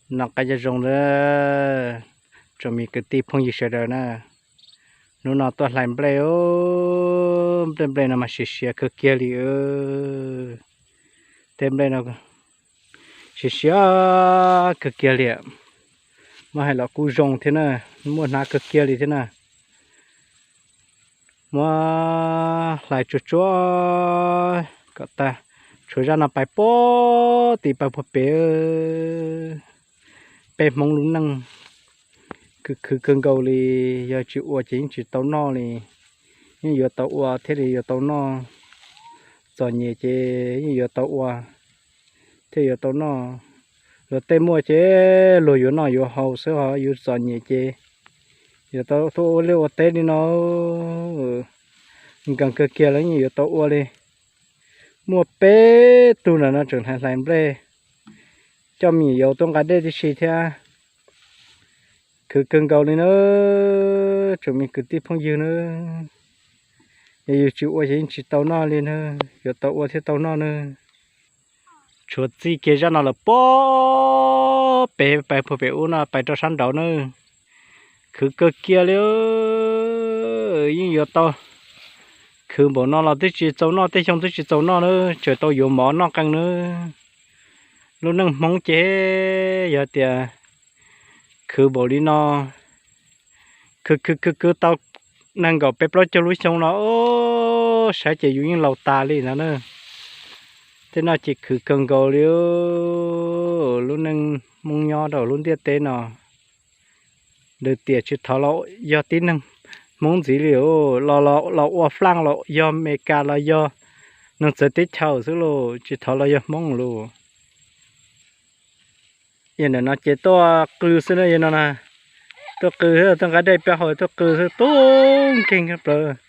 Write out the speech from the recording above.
Noj qab nyob zoo lawm, tsoom me kwv tij phooj ywg sawv daws na. Hnub no tuaj hlais nplej, nplej nplej no mas siav siav kawg kiag li. Tej nplej no siav siav kawg kiag li. Muab hais los kuj zoo thiab na, muaj hnab kawg kiag li thiab na. Muab hlais tsuag tsuag kom tag, tshuav zaj no pais puag tim pawg puag pem. Peb Hmoob lub neej khwv khwv kawg nkaus li, yog tsis ua ces yeej tsis tau noj li. Yeej yuav tau ua thiaj li yuav tau noj, txom nyem ces yeej yuav tau ua thiaj yuav tau noj. Luag tej muaj ces luag yuav noj yuav haus xwb, ho yus txom nyem ces yuav tau tuaj ua liaj ua teb li no. Nkees kawg kiag los yeej yuav tau ua li. Muaj peb tug ntawm no tseem hlais hlais nplej, coj me nyuam yaus tuaj nqa dej tib si thiab. Khwv kawg nkaus li na, tsoom me kwv tij phooj ywg na. Yog yus tsis ua ces yeej tsis tau noj li na, yuav tau ua thiaj tau noj na. Tshuav txij kiag zaj no lawm puag pem pais puag pem ub no pais rau sab nraud na. Khwv kawg kiag li, yeej yuav tau khwv npaum no los twb tsis txaus noj, tej xyoo twb tsis txaus noj na, tseem tau yuav mov noj qee na. Lub neej Hmoob ces yog tias khwv npaum li no, khwv khwv khwv khwv tau nees nkaum peb plaub caug lub xyoo no, saib ces yus yeej laus tas li no na. Tej no ces khwv kawg nkaus li. Lub neej Hmoob nyob rau lub ntiaj teb no, lwm tiam tsis thov los yog tib neeg Hmoob ntxiv li, los ua Flaaj los yog Meskas los yog neeg txawv teb chaws xwb lauj, tsis thov los yog Hmoob lauj. Yog ntawm no ces tuaj qw xwb na, yog no na, tuaj qw, tuaj nqa dej peb haus tuaj qw xwb, tub nkeeg plaws.